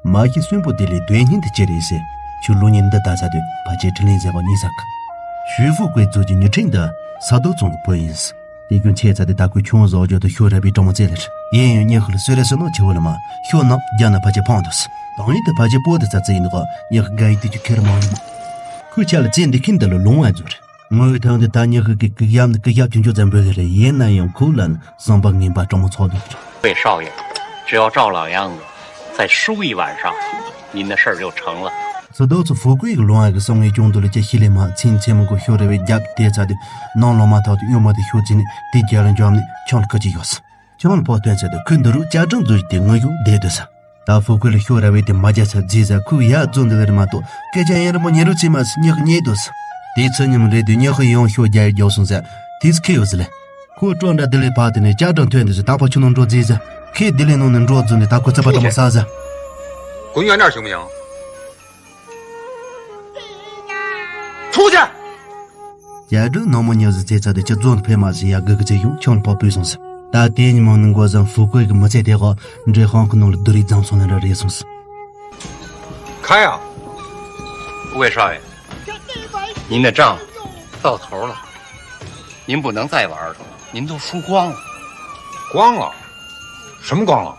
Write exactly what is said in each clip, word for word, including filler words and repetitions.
མ་གཞི་གསོན་པོ་དེ་ལས་དོན་སྙིང་དེ་ཅི་རེད་ཟེར། ཁྱོད་ལོ་ཉི་འདི་ད་ཚ་དུས་ཕལ་ཆེར་ཁྲི་ལིན་ཟེར་བ་གཉིས་ཟ་གི། ཞུས་ཧྥུ་ཀུའི་གཙོ་གྱི་ཉི་ཁྲིན་འདི་ས་རྡོ་ཙོང་གི་བུ་ཡིན། དེ་ཀུན་ཆེ་ཚ་དེ་ད་ཁོས་ཁྱོད་བཟོ་རྒྱུ་དུ་ཤོ་ར་བའི་གྲོང་མོ་བཙལ་ལེར། ཡིན་ཡང་ཉི་ཧྥུ་ལ་སུ་རེ་སུ་ནོ་ཆེ་བོ་ལ་མ་ཤོ་ནག་རྒྱ་ན་ཕལ་ཆེར་ཕང་འདུག། དང་ཡིན་དུ་ཕལ་ཆེར་པོ་དེ་ཚ་ཚ་ཡིན་ནོ་ཉི་ཧྥུ་དགའ་ཡི་དུས་ཀྱི་ཁེར་མང་ཡིན། ཁོས་ཆ་ལ་ཚེ་འདི་ཁིན་འདི་ལ་ལོང་བ་མཛོད། ངོས་ཐང་དུ་ད་ཉི་ཧྥུ་གི་ཀི་ཡམ་ནི་ཀི་ཡབ་ཆུང་ཆུང་ཙམ་འབོད་ལེ་རེད། ཡིན་ན་ཡང་ཁོ་ལ་ནི་བསམ་པ་ངན་པ་སྤྲང་མོ་ཚོགས་འདུག། 魏少爷，只要照老样子再输一晚上，您的事儿就成了。 སུ་དོ་ཚོ་ཧྥུ་ཀུའི་གི་ལོང་བ་གི་སོང་ངེ་ཅུང་དུ་ལ་ཅི་ཤི་ལེ་མ་ཚིན་ཚེ་མི་གོ་ཤོ་རེ་བའི་རྒྱབ་དེ་ཚ་དུ་ནང་ལོ་མ་ཐག་ཏུ་གཡོ་མ་དུ་ཤོ་ཚིན་ནི་དེ་རྒྱ་ལ་འཇོམ་ནི་ཁྱོད་ལ་ཁ་ཅི་ཡོད་ས། ཁྱོད་ལ་ཕོག་སྟོན་ཚ་དུ་ཁོས་འདི་རུ་ཅ་གྲང་འཛུལ་དེ་ངུ་ཡུ་བསྡད་དུ་ས། ད་ཧྥུ་ཀུའི་ལ་ཤོ་ར་བའི་དེ་མ་རྒྱ་ཚ་རྫི་ས་ཁོས་ཡ་རྫོ་འདི་ལ་རི་མ་གཏོགས་སྐད་ཆ་ཡན་རི་མོ་ཉེ་རུ་ཚི་མ་སི་ཉག་ཉེ་དུ་ས། དེ་ཚོ་ཉི་མ་རེད་དུས་ཉག་ཁོས་ཡང་ཤོ་རྒྱ་ཡི་རྒྱོག་སོང་ས། དེ་ཚོ་ཁེ་ཡོད་ཟི་ལེ། ཁོ་སྤྲོ་འདྲ་དེ་ལས་ཕར་དེ་ནས་ཅ་གྲང་ཐོན་དུ་ས་ད་ཕ་ཆུ་ནང་འགྲོ་རྫི་ས། ཁེ་དེ་ལས་ནང་ནས་འགྲོ་རྫུ་ནས་ད་ཁོ་ཚ་པ་ཏོ་མ་ས་ས། 滚远点行不行？出去！ རྒྱ་གྲོ་ནང་མོ་ཉག་ཟི་ཚེ་ཚ་དུ་ཅི་རྫོ་འདི་ཕེ་མ་ཟི་ཡ་གི་གི་ཚེ་ཡུང་ཆང་ཕོ་པོས་སོང་ས། ད་དེ་ཉི་མ་ནི་འགོ་བཟང་ཧྥུ་ཀུའི་གི་མི་ཚེ་དེ་གོ་འདྲེ་ཧང་གི་ནང་ལ་རྡོ་རིགས་རྫམ་སོང་ལ་འདྲ་རེད་སོང་ས། 开啊！ 魏少爷，您的账到头了，您不能再玩了，您都输光了。 光了？什么光了？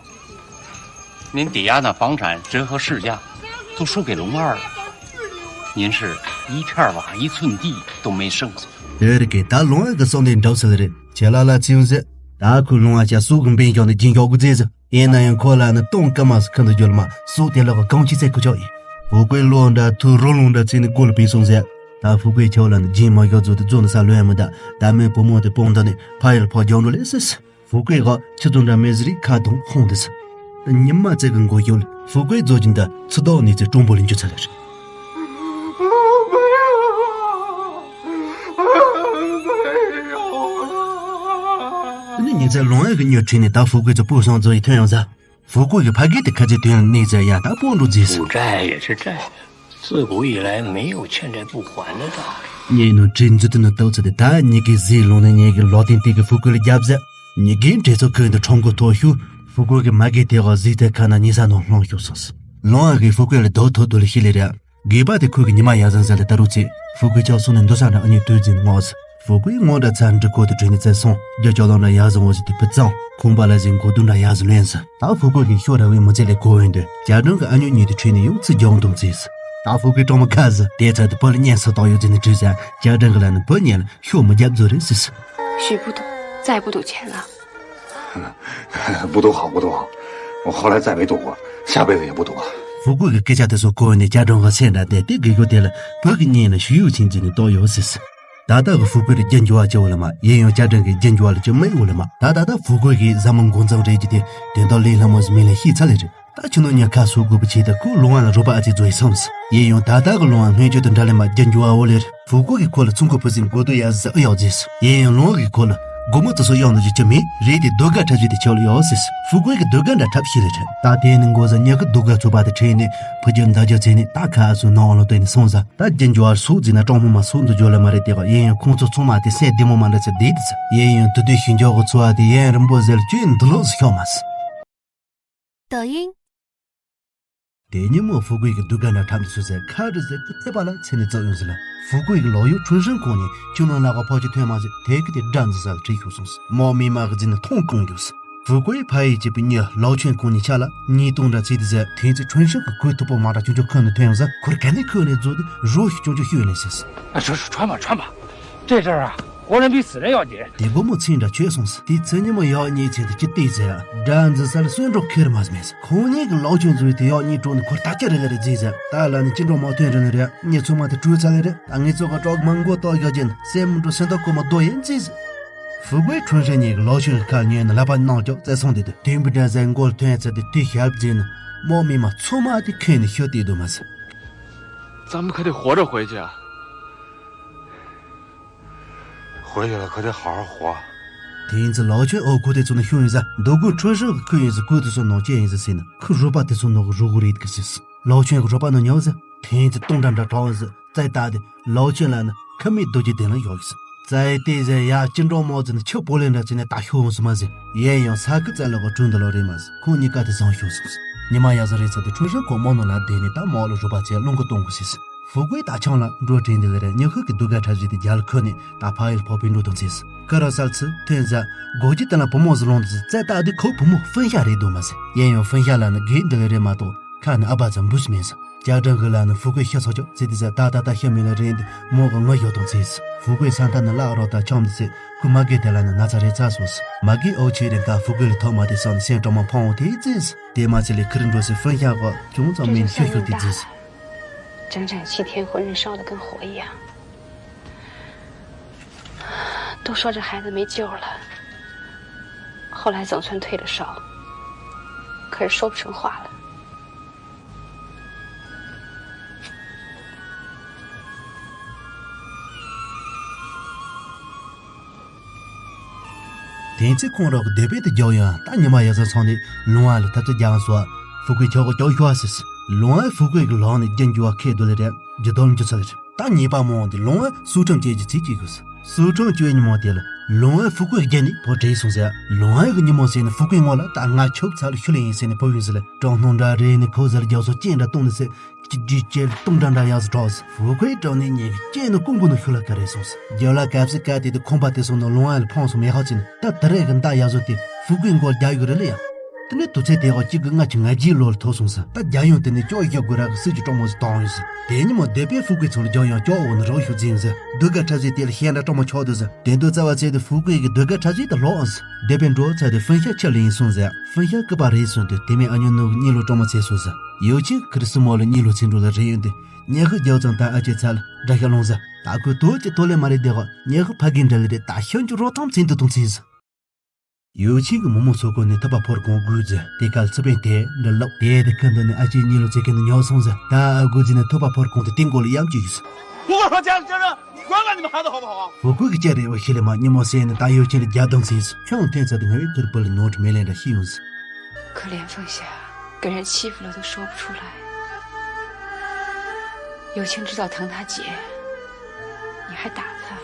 您抵押那房产折合市价都输给龙二了，您是一片瓦一寸地都没剩下。 དེ་རིགས་ཀྱི་ད་ལོང་བ་གི་སོང་ནས་འགྲོ་ས་རེད། ཁྱེད་ལ་ལ་ཚིག་ཟེར། ད་ཁོས་ལོང་བ་ཆ་སོག་གི་འབེན་ཀྱང་ནི་སྦྱིན་ཀྱོག་གི་རྫས་ཟེར། ཡིན་ན་ཡང་ཁོ་ལ་ནི་སྟོང་སྐར་མ་སུ་ཁ་འདུག་རྒྱུ་ལ་མ་སོག་དེ་ལ་གི་གང་ཅི་ཚེ་ཁུ་ཆོག་ཡིན། ཧྥུ་ཀུའི་ལོ་འདྲ་ཐུ་རོ་ལོང་འདྲ་ཚེ་ནི་སྒོ་ལ་བུད་སོང་ཟེར། ད་ཧྥུ་ཀུའི་ཁྱོད་ལ་ནི་སྦྱིན་མ་ཡོད་ཚོད་དེ་རྫོ་ནི་ས་ལོན་ཡ་མི་ད། ད་མོས་བུ་མོ་དེ་སྤོང་ད་ནི་ཕ་ཡུལ་ཕོ་རྒྱང་འགྲོ་ལེ་སི་སི། ཧྥུ་ཀུའི་ག་ཆུ་ཚོད་འདྲ་མེ་ཟི་རི་ཁ་དོང་ཧོང་དེ་སི། ཉི་མ་ཚེ་གི་མགོ་ཡོལ་ཧྥུ་ཀུའི་རྫོ་གི་འདི་ཚུ་དོག་ནི་ཚེ་ཀྲུང་པོ་ལ་འཇུ་ཚ་ལེ་རེད། ནི་ཉི་ཚེ་ལོང་ཡ་གི་ཉོ་ཁྲིད་ནས་ད་ཧྥུ་ཀུའི་ཚོ་པུ་སང་རྫོ་ཡི་ཐོན་ཡོང་ཟ། ཧྥུ་ཀུའི་གི་ཕ་གི་དེ་ཁ་ཚེ་དོན་ནི་ཚེ་ཡ་ད་པོ་འགྲོ་རྫིས་སི། 债也是债，自古以来没有欠债不还的道理。 ཉེ་ནོ་དྲིན་འཛུ་དེ་ནོ་ཏོག་ཚེ་དེ་ད་ཉི་གི་ཟི་ལོང་ནས་ཉེ་གི་ལོ་ཏིན་ཏི་གི་ཧྥུ་ཀུའི་ལ་རྒྱབ་ཟ། ཉི་གི་འདྲེ་ཚོ་ཁོས་འདི་ཁྲོམ་གོ་ཐོ་ཤུ། ཧྥུ་ཀུའི་གི་མ་གི་དེ་ག་ཟི་ཚེ་ཁ་ན་ཉི་ས་ནོ་ལྷོང་ཤུ་སོང་སི། ལོང་ཨ་གི་ཧྥུ་ཀུའི་ལ་རྡོ་ཐོ་དུ་ལ་ཤི་ལེ་ར། དགེ་བ་དེ་ཁོས་གི་ཉི་མ་ཡ་ཟང་ཟ་ལ་ད་རུ་ཚེ། ཧྥུ་ཀུའི་ཆག་སོང་ནས་འདུ་ས་འདྲ་ཨ་ཉི་དུས་འཛིན་ངོ་ཟི། ཧྥུ་ཀུའི་ངོ་འདྲ་ཚ་འདྲི་གོ་དེ་དྲིན་ནི་ཚེ་སོང་རྒྱ་ཅོ་ལོང་འདྲ་ཡ་ཟང་འོ་ཟི་དེ་ཕི་ཙང་ཁོང་པ་ལ་ཟིན་གོ་དུ་འདྲ་ཡ་ཟི་ལོན་ཟི། ད་ཧྥུ་ཀུའི་གི་ཤོ་ར་བའི་མི་ཚེ་ལས་གོ་བོན་དུ་རྒྱ་གྲོང་གི་ཨ་ཉོ་གཉིས་དུ་ཁྲིད་ནས་ཡོང་ཚུར་རྒྱང་དུ་བརྩིས་སི། ད་ཧྥུ་ཀུའི་གྲོང་མི་ཁ་ཟི་དེ་ཚ་དུ་པོ་ལ་གཉན་ས་ཏོག་ཡོད་ཚེ་ནི་དྲིས་ཟ། རྒྱ་གྲོང་གི་ལ་ནི་བུ་ཉལ་ཤོ་མི་རྒྱབ་ཚོ་རེད་སི་སི། 许不赌，再不赌钱了。 不赌好，不赌好，我后来再没赌过，下辈子也不赌了。 ཧྥུ་ཀུའི་གི་སྐད་ཆ་དེ་ཚོ་གོ་བོན་ནས་རྒྱ་གྲོང་གི་སེམས་འདྲ་དེ་དེ་དགེ་གོ་དེ་ལ་བུ་གི་གཉེན་ལ་ཞུ་ཡུག་ཆིན་ཚིན་ནི་ཏོག་ཡོད་སི་སི། ད་ལྟ་གི་ཧྥུ་ཀུའི་ལ་རྒྱན་འཇུ་བ་ཅི་འོ་ལ་མ་ཡིན་ཡང་རྒྱ་གྲོང་གི་རྒྱན་འཇུ་བ་ལ་ཅི་མེད་འོ་ལ་མ། ད་ད་ད་ཧྥུ་ཀུའི་གི་ཟ་མ་འགོ་འཛམ་རེད་ཀྱི་དེ་དེ་འདོ་ལེ་ལྷ་མོ་ཟི་མི་ལ་ཤི་ཚ་ལེ་རེད། ད་ཁྱོད་ནོ་ཉ་ཁ་སོ་དགོས་པ་ཆེ་ད་ཁོ་ལོང་བ་ལ་རོ་པ་ཨ་ཙི་ཛོ་ཡི་སོང་སི། ཡིན་ཡང་ད་ད་གི་ལོང་བ་སྔོན་ཆད་དུ་འདྲ་ལེ་མ་རྒྱན་འཇུ་བ་འོ་ལེ་རེད། ཧྥུ་ཀུའི་གི་ཁོ་ལ་ཚུང་ཁོ་ཕུ་སིན་གོ་དུ་ཡ་ཟི་ཨ་ཡོག་ཟི་སི། ཡིན་ཡང་ལོང་བ་གི་ཁོ་ལ་སྒོ་མོ་ཙི་སོ་ཡོག་ནོ་ཅི་ཅི་མེད་རེད་དེ་སྡུག་ག་འཁྲབ་ཅི་དེ་ཆོག་ལ་ཡོག་སི་སི། ཧྥུ་ཀུའི་གི་སྡུག་ག་འདྲ་འཁྲབ་ཤི་ལེ་རེད། ད་དེ་ནི་འགོ་ཟ་ཉ་གི་སྡུག་ག་ཚོ་པ་དེ་ཁྲིད་ནས་ཕུ་རྒྱུ་མདའ་རྒྱུ་ཚེ་ནི་ད་ཁ་ཨ་སུ་ནང་ལོ་དེ་ནི་སོང་ཟ། ད་རྒྱན་འཇུ་བར་སོགས་འཛིན་ན་གྲོང་མོ་མ་སོགས་འདུ་འཇོ་ལ་མ་རེད་དེ་ག་ཡིན་ཡང་ཁོང་ཚོ་ཚང་མ་དེ་སེ་བདེ་མོ་མ་འདྲ་ཚེ་བདེ་དི་ཚེ་ཡིན་ཡང་དུ་དུ་ཞིང་འཇོག་གི་འཚོ་བ་དེ་ཡན་རིན་པོ་ཟེར་ཅུའི་འདི་ལོག་སུ་ཤོག་མ་སི། 抖音。 དེ་ཉིན་མོ་ཧྥུ་ཀུའི་གི་སྡུག་ག་འདྲ་འཁྲབ་འདི་སུ་ཟེར་ཁ་རི་ཟེར་དུ་ཐེ་པ་ལ་ཚེ་ནི་རྩ་ཡོང་ཟི་ལ་ཧྥུ་ཀུའི་གི་ལོ་ཡུ་ཁྲུན་ཧྲིན་ཁོང་ཉིན་ཁྱོད་ནང་ལ་ག་ཕོ་ཅི་ཐོན་མ་ཟི་དེ་གི་དེ་དགྲ་འཛི་ཟ་ལ་ཁྲིད་ཤོག་སོང་སི། མོ་མི་མ་གི་འཛིན་ནི་མཐོང་ཀུང་འགྱོ་སི། ཧྥུ་ཀུའི་ཕ་ཡི་སྐྱེས་པའི་མྱི་ལའོ་ཆོན་ཁོང་ཉིད་ཆ་ལ་ཉིས་སྟོང་འདྲ་ཚིག་དེ་ཟེར་ཐེངས་ཚེ་ཁྲོན་ཧྲིན་གི་གོས་ཐུབ་པོ་མ་འདྲ་ཆུང་ཆུང་ཁོན་ནི་ཐོན་ཡོང་ཟ་ཁུར་ག་ནི་ཁོན་ནི་རྫོ་དེ་རོ་ཞིག་ཆུང་ཆུང་ཤོད་ནི་ཟེར་སི། 啊，说说穿吧，穿吧，这阵儿啊，活人比死人要紧。 དེ་སྒོ་མོ་ཚིག་འདྲ་ཆོད་སོང་སི། དེ་ཚེ་ཉི་མོ་ཡག་ཉིས་ཚེ་དེ་ཅི་བལྟས་ཟེར་དགྲ་འཛི་ས་ལ་གསོན་འགྲོ་ཁེར་མ་མེད་སི། ཁོང་ཉིད་གི་ལའོ་ཆོན་ཟོས་དེ་ཡག་ཉིས་དྲུག་ནི་ཁུར་ད་ཀྱ་རེ་ལ་རེ་རྫི་ཟེར་ད་ལ་ནི་ཅི་འགྲོ་མ་ཐོན་རེ་ནི་རེ་ཉི་ཚོ་མ་དེ་བྲོས་ཚ་ལེ་རེ་ད་ངེད་ཚོ་ག་གྲོགས་མང་གོ་ཏོག་ཡག་ཅན་སེམས་འགྲོ་སེམས་ཏོག་གོ་མ་རྡོ་ཡན་རྫི་ཟེར། ཧྥུ་ཀུའི་ཁྲུན་ཧྲེ་ཉིད་ལོ་ཆུན་ཁ་ཉོས་ནས་ལག་པ་གནང་ཀྱོག་བཙལ་སོང་དེ་དུས་དུས་བུ་འདྲ་ཟེར་མགོ་ལ་ཐོན་ཚེ་དེ་དུས་ཞབས་རྫི་ནི་མོ་མི་མ་ཚོ་མ་དེ་ཁེན་ནི་ཤོད་དེ་དུ་མ་ཟེར། 咱们可得活着回去啊！ 回去了可得好好活。 དེ་ཡིན་ཚེ་ལོ་ཆུན་ཨོ་ཁུ་དེ་ཚོ་ནི་ཤུ་ཡིན་ཟ་འདུག་གུ་ཁྲུན་ཧྲེ་གི་ཁུ་ཡིན་ཟ་ཁུ་དེ་ཚོ་ནང་ཆེ་ཡིན་ཟ་ཟེར་ནི་ཁུ་རུ་པ་དེ་ཚོ་ནང་གི་རུ་གུ་རེད་གི་ཟེར། ལོ་ཆུན་གི་རུ་པ་ནང་ཉོ་ཟ་དེ་ཡིན་ཚེ་སྟོང་འདྲ་འདྲ་གྲོགས་ཟ་བཙལ་ལྟ་དེ་ལོ་ཆུན་ལ་ནི་ཁ་མིག་རྡོ་རྗེ་དེ་ལ་ཡོད་གི་ཟེར། ཙའི་ཏེ་ཟེར་ཡ་ཅི་འགྲོ་མོ་ཟེར་ནི་ཆུ་པོ་ལེ་འདྲ་ཟེར་ནི་ད་ཤོ་འོང་སི་མ་ཟེར། ཡན་ཡང་ས་ཁུ་ཙ་ལོ་ག་གྲུ་འདི་ལོ་རེ་མ་ཟེར་ཁོང་གཉིས་ཀ་དེ་བཟང་ཤོ་ཟེར། ཉི་མ་ཡར་ས་རེད་ཚར་དུས་ཁྲུན་ཧྲན་ཁོ་རྨོ་ནང་ལ་བསྡད་ནས་ད་རྨོ་ལ་རུ་པ་ཚེ་རླུང་གི་གཏོང་དགོས་ཟེར། ཧྥུ་ཀུའི་ད་ཆང་ལ་འགྲོ་དྲན་འདི་ལ་རེད། ཉི་ཧི་གི་ཟློས་གར་འཁྲབ་གཞས་དེ་རྒྱ་ལ་ཁུར་ནས་ད་ཕ་ཡུལ་ཕོ་པའི་འགྲོ་དང་ཚེས་ཀ་ར་སལ་ཚུ་ཐོན་ཟ། སྒོ་རྒྱུ་དེ་ལ་བུ་མོ་ཟི་ལོང་དུ་བཙལ་ད་དེ་ཁོ་བུ་མོ་ཧྥུན་ཤ་རེད་འདུག་མ་ཟེར། ཡིན་ཡང་ཧྥུན་ཤ་ལ་ནི་དགེ་འདི་ལ་རེད་མ་གཏོགས་ཁ་ནི་ཨ་ཕ་ཙམ་འབུས་མེད་ཟེར། ཅ་ཀྲང་གི་ལ་ནི་ཧྥུ་ཀུའི་ཤི་ཚོགས་ཆོག་ཟེར་དེ་ཟ་ད་ད་ད་ཤི་མི་ལ་རེད་འདི་མོ་གི་ངུ་ཡོད་དང་ཚེས། ཧྥུ་ཀུའི་ས་མཐའ་ནི་བརླག་རོགས་ད་ཆོམ་དུ་ཚེ་ཁོ་མ་གི་དེ་ལ་ནི་ན་ཚ་རེད་ཚ་སོང་ཟེར། མ་གི་ཨོ་ཆི་རེད་ད་ཧྥུ་ཀུའི་ལ་ཐོག་མ་དེ་སོང་ནི་སེམས་གྲོག་མ་ཕོང་དེ་ཚེས། དེ་མ་ཚད་ལས་ཁི་རི་འགྲོ་སའི་ཧྥུན་ཤ་གོ་ཅུང་ཙམ་མིན་ཤོད་ཤོད་དེ་རྫིས། 整整七天，浑身烧得跟火一样，都说这孩子没救了。后来总算退了烧，可是说不成话了。 དེང་ཚེ་ཁོང་རོགས་སྡེ་པའི་དུ་རྒྱག་ཡང་ད་ཉི་མ་ཡ་ས་ཚང་ནས་ལུང་བ་ལ་ཐབས་ཚུལ་རྒྱག་སོགས་ཧྥུ་ཀུའི་ཆོག་གོ་ཀྱོག་ཤོག་ཟེར། ལུང་བ་ཧྥུ་ཀུའི་གི་ལོག་ནས་རྒྱན་རྒྱུ་བ་ཁས་བསྡུ་ལེ་རེད་རྒྱུ་དོན་རྒྱུ་ཚ་ལེ་རེད། ད་ཉེས་པ་མང་དེ་ལུང་བ་སུའུ་ཁྲང་བཅས་ཀྱི་ཚིག་གཅིག་གོ་ཟེར། སུའུ་ཁྲང་བཅས་ཉི་མ་དེ་ལ་ལུང་བ་ཧྥུ་ཀུའི་རྒྱན་ནས་ཕོ་བྲེས་སོང་ཟེར། ལུང་བ་གི་ཉི་མ་ཟེར་ནས་ཧྥུ་ཀུའི་ངོ་ལ་ད་ང་ཆོབ་ཚ་ལ་ཤུ་ལེ་ཡིན་ཟེར་ནས་ཕོ་ཡིན་ཟེར་ལ་ཀྲང་སྣང་འདྲ་རེ་ནས་ཁོ་ཟེར་རྒྱག་སོ་ཅེ་འདྲ་གཏོང་ནས་ཟེར། གཅིག་བསྒྲིལ་བཅས་སྟོང་འདྲ་འདྲ་ཡག་སུ་གྲོགས་ཧྥུ་ཁུའི་གྲོགས་ནི་ཉེ་གི་སྐྱེས་ནི་ཀུན་ཀུན་ནི་ཤུ་ལ་ཀ་རེ་སོང་ཟེར། རྒྱབ་ལ་གབ་སི་ཀ་དེ་དུ་ཁོང་པ་དེ་སོང་ནི་ལུང་བ་ལ་ཕོངས་སོང་མེ་ཧ་ཅིན་ད་དེ་རེ་གི་མདའ་ཡག་བཟོ་དེ་ཧྥུ་ཀུའི་མགོ་རྒྱག་ཡོད་རེད་ལ་ཡ། དེ་ནས་དུས་ཚོད་དེ་ག་གཅིག་གི་ལྔ་བཅུ་ང་བརྒྱད་ལོ་ལ་ཐོག་སོང་ཟེར། ད་རྒྱ་ཡོང་དེ་ནས་ཅོག་བཞག་དགོས་ར་གི་སྲིད་ཀྱི་གྲོགས་མོ་ཟེར་བཏང་ཡོད་ཟེར། དེ་ཉིན་མོ་སྡེ་པའི་ཧྥུ་ཀུའི་ཚོ་ལ་རྒྱག་ཡང་ཅོག་འོ་ནི་རོགས་ཤུགས་འཛིན་ཟེར། ཟློས་གར་འཁྲབ་གཞས་དེ་ལ་ཤེས་འདྲ་གྲོགས་མོ་ཆོག་འདུག་ཟེར། དེ་དུས་རྩ་བ་ཚེ་དུ་ཧྥུ་ཀུའི་གི་ཟློས་གར་འཁྲབ་གཞས་དེ་ལོག་ཟེར། སྡེ་པའི་འགྲོ་ཚར་དུ་ཧྥུན་ཤ་ཁྱབ་ལ་ཡིན་སོང་ཟེར། ཧྥུན་ཤ་སྐུ་པ་རེད་སོང་དུས་དེ་མིན་ཨ་ཉོ་ནུ་གི་གཉིད་ལོ་གྲོགས་མོ་ཚེ་སོང་ཟེར། ཡོ་ཆིན་ཁི་རི་སི་མོ་ལ་གཉིད་ལོ་ཚེ་འགྲོ་ལ་རེ་ཡོད་དུས། ཉི་ཤུ་རྒྱབ་ཙང་ད་ཨ་ཅེ་ཚ་ལ་དགྲ་ཤ་ལོང་ཟེར། ད་ཁོས་དོལ་གྱི་དོལ་ལེ་མ་རེད་དེ་གོ་ཉི་ཤུ་ཕ་གི་འདྲ་ལེ་རེད་ད་ཤོན་གྱི་རོ་ཐམ་ཚིན་དུ་གཏོང་ཚིན་ཟེར། ཡོ་ཆིན་གྱི་མོ་མོ་ཚོ་ཁོ་ནས་ཐུབ་པ་ཕོར་གོང་དགོས་ཟེར། དེ་ག་ལ་ཚུ་པན་དེ་འདྲ་ལོག་དེ་དེ་ཁ་འདོན་ནས་ཨ་ཅེ་གཉིད་ལོ་ཚེ་ཁ་ནས་ཉོག་སོང་ཟེར། ད་ཨ་དགོས་ཟེར་ནས་ཐུབ་པ་ཕོར་གོང་དུ་ཏིང་གོ་ལ་གཡམ་གྱི་ཡོད་ཟེར། 不会说家里真人，你管管你们孩子好不好？ ཧྥུ་ཀུའི་གི་སྐྱ་རེ་བ་ཤི་ལེ་མ་ཉི་མོ་ཟེར་ནས་ད་ཡོ་ཆིན་ལ་རྒྱ་དང་ཚིག་ཟེར། ཁྱོད་ཐེངས་ཚད་དུ་ང་བའི་ཁུར་པོ་ལ་ནོར་མེད་ལེ་འདྲ་ཤི་ཡོང་ཟེར། 可怜凤霞，给人欺负了都说不出来。有情知道疼她姐，你还打她。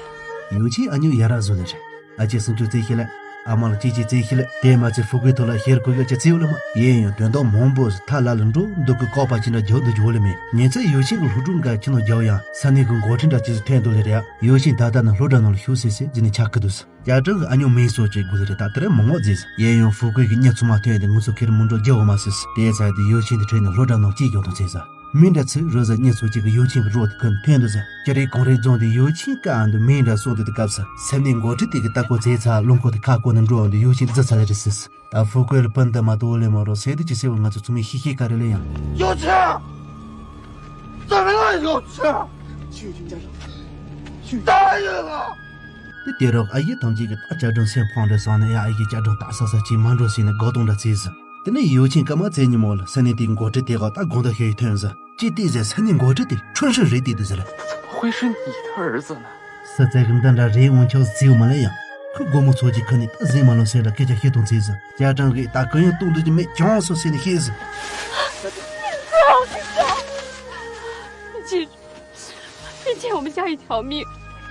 ཡོ་ཆིན་ཨ་ཉོ་ཡ་ར་བཟོ་ལེ་རེད། ཨ་ཅེ་སུན་ཅུ་རྩེ་ཤི་ལེ། ཨ་མ་ལ་ཅི་ཅི་རྩེ་ཤི་ལེ། དེ་མ་ཚད་ཧྥུ་ཀུའི་ཐོག་ལ་ཤེར་ཁུ་ཡོ་ཅེ་རྩེ་ཡོ་ལེ་མ། ཡིན་ཡང་དོན་དག་མང་པོ་ཐ་ལ་ལ་འགྲོ་འདུག་གི་ཀོ་པ་ཅི་འདྲ་རྒྱག་འདུག་རྒྱུ་ལེ་མེད། ཉིན་ཚེ་ཡོ་ཆིན་གི་སློབ་ཕྲུག་འགའ་ཁྱི་ནང་རྒྱག་ཡང་ས་གནས་གི་འགོ་ཁྲིད་འདྲ་ཅི་ཟིག་ཐོན་འདུག་ལེ་རེད། ཡོ་ཆིན་ད་ལྟ་ནི་སློབ་གྲྭ་ནང་ལ་ཤུགས་སེ་སེ་ཟི་ནས་ཆགས་ཀི་འདུག་ཟེར། རྒྱ་གྲམ་གི་ཨ་ཉོ་མིང་སོགས་ཀྱི་དགོས་རེད་ད་དེ་རིང་མི་ངོ་རྫིས། ཡིན་ཡང་ཧྥུ་ཀུའི་གི་གཉེན་ཚང་མ་ཐོན་ཏེ་ངུ་ཚོ་ཁེར་མི་འགྲོ་རྒྱལ་བ་མ་ཟེར། དེའི་ཚེ་དེ་ཡོ་ཆིན་དེ་ཁྲིད་ནས་སློབ་གྲྭ་ནང་སྐྱེལ་རྒྱག་དང་ཚེ་ཟ། མི་འདྲ་ཚིག་རོ་ཟ་གཉེན་ཚོ་གཅིག་གི་ཡོ་ཆིན་གི་རོ་དེ་ཁོན་ཐོན་དུ་ཟ། ཅི་རེད་གང་རེད་རྫོང་དེ་ཡོ་ཆིན་ཀ་ཨ་འདུ་མིང་འདྲ་སོགས་དེ་དུ་སྐབས་ཟ། སེམས་ནས་འགོ་ཁྲིད་དེ་གི་ལྟ་སྐོར་ཚེ་ཚ་རླུང་འཁོར་དེ་ཁ་བསྐོར་ནས་འགྲོ་འདུ་ཡོ་ཆིན་དུ་ཟ་ཚ་ལེ་རེད་ཟེར། ད་ཧྥུ་ཀུའི་ལ་སྤུན་ཟླ་མ་གཏོགས་ལས་མ་རོགས་ཟེར་དུ་ཅི་ཟེར་བ་ང་ཚོ་ཚོ་མི་ཤི་ཤི་ཀ་རེད་ལེ་ཡང་། 幼稚，怎么了，幼稚？去与君家人，去。 དེ་དེ་རོགས་ཨ་ཡེ་ཐམས་ཅད་ཀྱི་ད་ཅ་སྒྲོན་སེམས་ཕངས་འདྲ་སང་ནས་ཡ་ཨ་ཡེ་ཅ་སྒྲོན་ད་ས་ས་ཅི་མ་འགྲོ་ཟེར་ནས་སྒོ་སྟོང་འདྲ་བཙལ་ཟིན། དེ་ནས་ཡོ་ཆིན་སྐར་མ་ཚེ་ཉིན་མོ་ལ་ས་གནས་དེའི་འགོ་ཁྲིད་དེ་ག་ད་དགོང་དག་ཤོད་ཡི་ཐོན་ཟིན། ཅི་སྟེ་ཟེར་ས་གནས་འགོ་ཁྲིད་དེ་ཁྲུན་ཧྲན་རེད་དེ་དུ་ཟེར། 怎么会是你的儿子呢？ ས་ཚ་གི་འདི་འདྲ་རེད་འོང་ཆོག་ཟིའུ་མ་ལ་ཡང་ཁུ་སྒོ་མོ་ཚོ་གི་ཁ་ནས་ད་ཟིན་མ་ལོ་ཟེར་འདྲ་སྐད་ཆ་བཤད་དང་ཚེ་ཟིན། ཅ་སྒྲོན་གི་ད་གུ་ཡང་གཏོང་འདོད་ཀྱི་མེད་ཀྱང་སོ་ཟེར་ནས་བཤད་ཟིན། 你记住，你欠我们家一条命，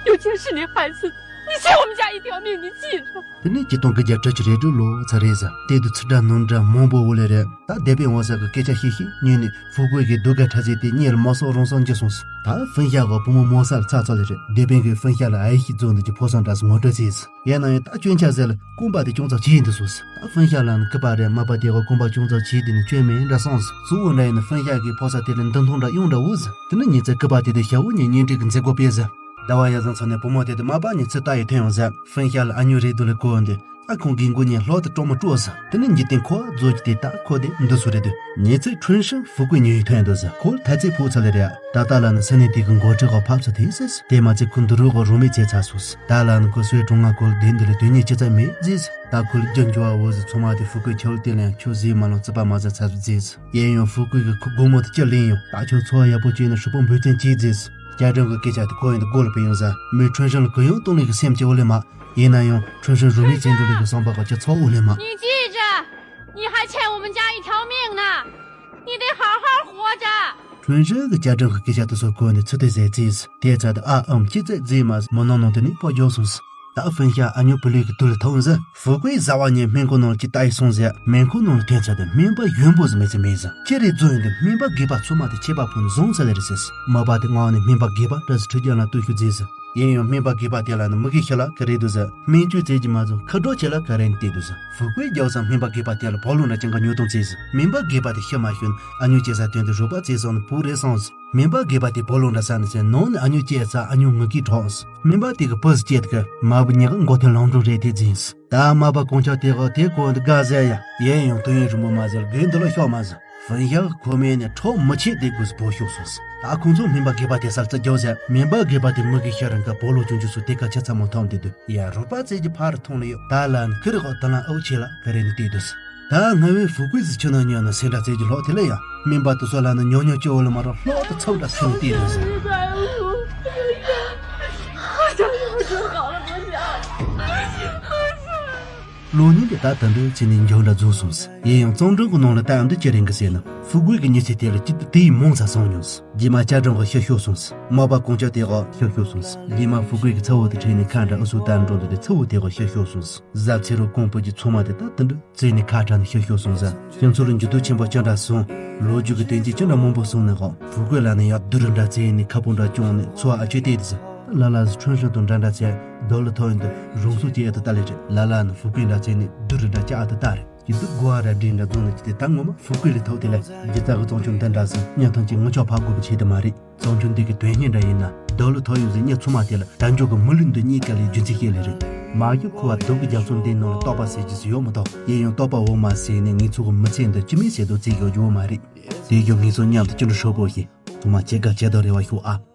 又竟是你害死的。你欠我们家一条命，你记住。 དེ་ནས་ཅི་གཏོང་གི་རྒྱ་གྲ་ཅི་རེད་འགྲོ་ལོ་ཚ་རེད་ཟ། དེ་དུ་ཚུར་འདྲ་ནོར་འདྲ་མང་པོ་འོ་ལེ་རེད། ད་སྡེ་པའི་འོང་ས་གི་སྐད་ཆ་ཤེས་ཤེས་ཉིན་ནས་ཧྥུ་ཀུའི་གི་སྡུག་ག་ཁྲ་ཟེ་དེ་གཉེར་མ་སོགས་རང་སོང་འགྱུར་སོང་ཟ། ད་ཧྥུན་ཤ་གི་བུ་མོ་མོ་ས་ལ་ཚ་ཚ་ལེ་རེད། སྡེ་པའི་གི་ཧྥུན་ཤ་ལ་ཨའི་ཤི་རྫོང་འདི་གི་ཕོ་སང་འདྲ་སོ་ངོ་སྤྲོད་ཟེར་ཟ། ཡིན་ན་ཡང་ད་སྐྱོན་ཆ་ཟེར་ལ་རྐང་པ་དེ་ཅུང་ཙམ་བྱིས་འདུག་སོང་ཟ། ད་ཧྥུན་ཤ་ལ་ནི་སྐུ་པ་རེད་མ་པ་དེ་གི་རྐང་པ་ཅུང་ཙམ་བྱིས་དེ་ནི་སྐྱོན་མེད་འདྲ་སོང་ཟ། གཙོ་བོ་འདྲ་ཡིན་ན་ཧྥུན་ཤ་གི་ཕོ་ས་དེ་ལ་འདུ་མཐོང་འདྲ་གཡུང་འདྲ་འུ་ཟ། དེ་ནི་ཉིན་ཚེ་སྐུ་པ་དེ་དེ་ཞྭ་བོ་ཉིན་གཉེན་སྒྲིག་གི་མཛད་སྒོ་སྤེལ་ཟ། ཟླ་བ་ཡ་བཟང་ཚོ་ནས་བུ་མོ་དེ་དུ་མ་པ་ཉིན་ཚེ་ལྟ་ཡི་ཐོན་ཡོང་ཟ། ཧྥུན་ཤ་ལ་ཨ་ཉུ་རེད་དུ་ལ་གོ་འདི། ཨ་ཁོང་གི་མགོ་ཉེ་ལྷོ་དུ་གྲོགས་མོ་སྤྲོ་ཟ། དེ་ནི་འཇིག་རྟེན་ཁོ་རྫོ་གི་དེ་ད་ཁོ་དེ་འདི་སུ་རེད་དུ། ཉེ་ཚེ་ཁྲུན་ཧྲན་ཧྥུ་ཀུའི་ཉེ་ཡི་ཐོན་འདུག་ཟ། ཁོ་ལ་ཐ་ཚིག་ཕོག་ཚ་ལེ་རེད། ད་ལྟ་ལ་ནི་ས་གནས་དེ་གི་འགོ་ཁྲིད་གི་ཕབ་ཚ་དེ་ཟེར། དེ་མ་ཚད་ཁོ་འདི་རུ་གི་རུ་མི་ཚེ་ཚ་སོ་ཟ། ད་ལ་ནི་ཁོ་སོའི་གྲོང་ང་ཁོ་ལ་དེ་འདི་ལ་དོན་གཉེར་ཅི་ཚ་མེད་ཟེར་ཟ། ད་ཁོ་ལ་རྒྱུ་འགྱུར་བ་འོ་ཟ་ཚོ་མ་དེ་ཧྥུ་ཀུའི་ཁྱོད་ལ་དེ་ལན་ཁྱོད་ཟེར་མ་ལོང་རྩི་པ་མ་ཟ་ཚ་ཟེར་ཟ། ཡིན་ཡང་ཧྥུ་ཀུའི་གི་ཁོ་སྒོ་མོ་དེ་ཅི་ལེན་ཡང་ད་ཁྱོད་ཚོ་ཡག་པོ་བྱས་ནས་ཧྲུལ་པོ་འབུལ་བཙན་གྱིས་ཟེར་ཟ། ཅ་སྒྲོན་གི་སྐད་ཆ་དེ་ཁོ་ཡིན་དུ་སྒོ་ལ་ཕེབས་ཡོང་ཟ། མི་ཁྲུན་ཧྲན་ལ་གུ་ཡངས་གཏོང་ལེན་གི་སེམས་ཀྱི་འོ་ལེ་མ། ཡིན་ན་ཡང་ཁྲུན་ཧྲན་རུ་མི་བཙན་འགྲོ་ལེ་གི་བསམ་པ་ག་ཅི་ཚོགས་འོ་ལེ་མ། 你记着，你还欠我们家一条命呢，你得好好活着。 ཁྲུན་ཧྲན་གི་ཅ་སྒྲོན་གི་སྐད་ཆ་དེ་ཚོ་གོ་ནས་ཚུར་དེ་ཟེར་ཙིས། དེ་ཚ་དེ་ཨ་ཨམ་ཅི་ཙེ་ཙིས་མ་མི་ནང་ནང་དེ་ནི་ཕོ་རྒྱོགས་སོང་ཟ། ད་ཧྥུན་ཞང་ཨ་ཉོ་བུ་ལུས་ཀྱི་དུས་ལ་ཐོན་ཟིན། ཧྥུ་ཀུའི་བཟའ་བ་གཉིས་སྨན་ཁང་ནང་ལ་ཅིག་ལྟ་ཡི་སོང་ཟེར། སྨན་ཁང་ནང་ལ་ཐོན་ཚར་དུས་སྨན་པ་གཞོན་པོ་ཟིག་མེད་ཚེ་མེད་ཟིན། ཁྱེད་རེ་རྫོང་ཡིན་དུས་སྨན་པ་དགོས་པ་ཚང་མ་དེ་ཁྱད་པར་ཕུང་ནས་བཟུང་ཚར་ལེ་རེད་ཟེར། མ་པ་དེ་ངག་ནས་སྨན་པ་དགོས་པ་འདྲ་ཟིག་ཁྲི་རྒྱ་ལ་ལྟོས་ཤོག་ཟེར་ཟིན། ཡིན་ཡང་སྨན་པ་དགོས་པ་དེ་ལ་ནི་མི་གི་ཤི་ལ་ག་རེ་འདུག་ཟེར། སྨན་བཅོས་བྱེད་ཀྱི་མ་བཟོ་ཁ་གྲོགས་ཆེ་ལ་ག་རེ་ནི་བལྟས་འདུག་ཟེར། ཧྥུ་ཀུའི་རྒྱལ་ས་སྨན་པ་དགོས་པ་དེ་ལ་བོ་ལུང་འདྲ་ཅང་ག་ཉོ་དང་བརྩིས་ཟིན། སྨན་པ་དགོས་པ་དེ་ཤི་མ་ཤོན་ཨ་ཉོ་སྐྱེས་ས་དོན་དུ་རོགས་པ་བརྩིས་སོང་ནི་བུ་རེད་སོང་ཟིན། སྨན་པ་དགོས་པ་དེ་བོ་ལུང་འདྲ་ས་ནི་ཟེར་ནང་ནས་ཨ་ཉོ་སྐྱེས་ས་ཨ་ཉོ་ངུ་གིས་གྲོགས་ཟིན། སྨན་པ་དེ་གི་བུ་ཟིག་སྐྱེས་དུས་མ་བུ་ཉི་གི་མགོ་ཐོན་ལང་འགྲོ་རེད་དེ་འཛིན་ཟིན། ད་མ་པ་གོང་ཆག་དེ་གི་དེ་གོ་འདི་དགའ་ཟེར་ཡ། ཡིན་ཡང་དུས་ཡུན་རིང་པོ་མ་ཟེར་དགོས་འདི་ལ་ཤོག་མ་ཟེར། ཧྥུན་ཞང་ཁོ་མེད་ནས་ཁྲོ་མི་ཆེ་དེ་དགོས་སུ་བོ་ཤོག་སོང་ཟིན། ད་ཁོང་ཚོ་སྨན་པ་དགོས་པ་དེ་སར་བརྩི་རྒྱོ་ཟེར། སྨན་པ་དགོས་པ་དེ་མི་གི་ཤ་རང་ག་བོ་ལོ་ཆུང་ཆུང་སུ་དེ་ག་ཆ་ཚ་མོ་ཐོམ་དེ་དུས་ཡ་རོགས་པ་བཙལ་གྱི་ཕར་ཐོང་ལ་ཡོད། ད་ལ་ནི་ཁི་རི་གོ་ད་ལ་ཨོ་ཆེ་ལ་ག་རེ་ནི་བལྟས་དུས་ཟིན། ད་ང་བས་ཧྥུ་ཀུའི་ཟི་ཆུ་ན་ཉོ་ན་སེ་འདྲ་བཙལ་གྱི་ལོག་དེ་ལ་ཡ། སྨན་པ་དུ་སོ་ལ་ནི་ཉོ་ཉོ་སྐྱོ་བོ་ལ་མ་རོ་ལྷོག་ཏུ་ཚབ་འདྲ་ཚུར་བལྟས་རེད་ཟེར། ལོ་ཉིན་དེ་ད་ད་འདྲའི་ཚེ་ནི་འགྱོ་འདྲ་རྫོགས་སོང་ཟེར། ཡིན་ཡང་གཙང་སྦྲ་གི་ནང་ལ་ད་འདི་ཅི་རིང་གི་ཟེར་ན་ཧྥུ་ཀུའི་གི་མྱི་ཚེ་དེ་ལ་ཅི་ཏུ་དེ་ཡི་མོང་ཚ་སོང་མྱོང་ཟེར། རྗེས་མ་ཅ་གྲང་གི་ཤི་ཤོར་སོང་ཟེར། མ་པ་གོང་ཆ་དེ་གི་ཤི་ཤོར་སོང་ཟེར། རྗེས་མ་ཧྥུ་ཀུའི་གི་ཚ་བོ་དེ་ཁྲིད་ནས་ཁ་འདྲ་ཨུ་སུ་ད་འགྲོ་འདུག་དེ་ཚ་བོ་དེ་གི་ཤི་ཤོར་སོང་ཟེར། གཟབ་ཚེ་རུ་ཀོང་པོ་གི་ཚོ་མ་དེ་ད་ད་འདྲ། བཙལ་ནས་ཁ་བྲལ་ནས་ཤི་ཤོར་སོང་ཟེར། ཁྱེད་ཚོ་ལ་འགྱུར་ལྡོག་ཆེན་པོ་ཅི་འདྲ་སོང་། ལོ་རྒྱུས་ཀྱི་དོན་རྐྱེན་ཅི་འདྲ་མང་པོ་སོང་ནས་གོ་ཧྥུ་ཀུའི་ལ་ནི་ཡག་བསྡུར་འདྲ་བཙལ་ནས་ཁ་པོ་འདྲ་བྱུང་ནས་འཚོ་བ་ཨ་ཆོས་བལྟས་ཏེ་ཟེར། ལ་ལ་ཟེར་ཁྲོན་ཤོར་དང་འདྲ་འདྲ་བྱས་རྡོ་ལ་ཐོག་ཡོང་དུ་རང་སྲོག་སྐྱེལ་ཨ་ཏི་ཏ་ལེ་རེད། ལ་ལ་ནི་ཧྥུ་ཀུའི་འདྲ་བཙལ་ནས་བསྡུར་འདྲ་བྱ་ཨ་ཏི་ཏ་རེད། ཀྱི་འདུག་གོ་བ་ར་འདྲེ་འདྲ་རྫོང་ནས་ཀྱི་དེ་ད་ངོ་མ་ཧྥུ་ཀུའི་ལས་ཐོག་དེ་ལས་སྒྱུ་རྩ་གི་གཙང་ཆུ་འདི་འདྲ་ཟེར་གཉའ་ཐང་གི་ངུ་ཆོག་ཕ་དགོས་པ་ཆེ་དེ་མ་རེད། གཙང་ཆུ་འདི་གི་དོན་སྙིང་འདྲ་ཡིན་ན་རྡོ་ལ་ཐོག་ཡོད་ཟེར་གཉེར་ཚོ་མ་དེ་ལ་དལ་འབྱོར་གི་མི་ལུས་འདི་རྙེད་དཀའ་ལས་རྒྱུ་མཚན་ཤེས་ལེ་རེད། མ་གཞི་ཁོ་བ་དུག་གི་རྒྱ་མཚོ་འདི་ནང་ལ་རྟོག་པ་ཟེར་རྒྱུ་ཟེར་ཡོད་མི་ཐོག་ཡིན་ཡང་རྟོག་པ་འོ་མ་ཟེར་ནས་ངེད་ཚོ་གི་མི་ཚེ་འདི་ཅི་མིན་ཟེར་དུ་བརྩིས་ཡོད་རྒྱུ་བོ་མ་རེད། དེ་ཡང་ངེད་ཚོ་མཉམ་དུ་ཅི་འདྲ་ཧྲོ་པོ་ཞིག་ཐོག་མ་ཇི་དགར་ཇི་ལྟར་རེ་བ་ཞུ་ཨ།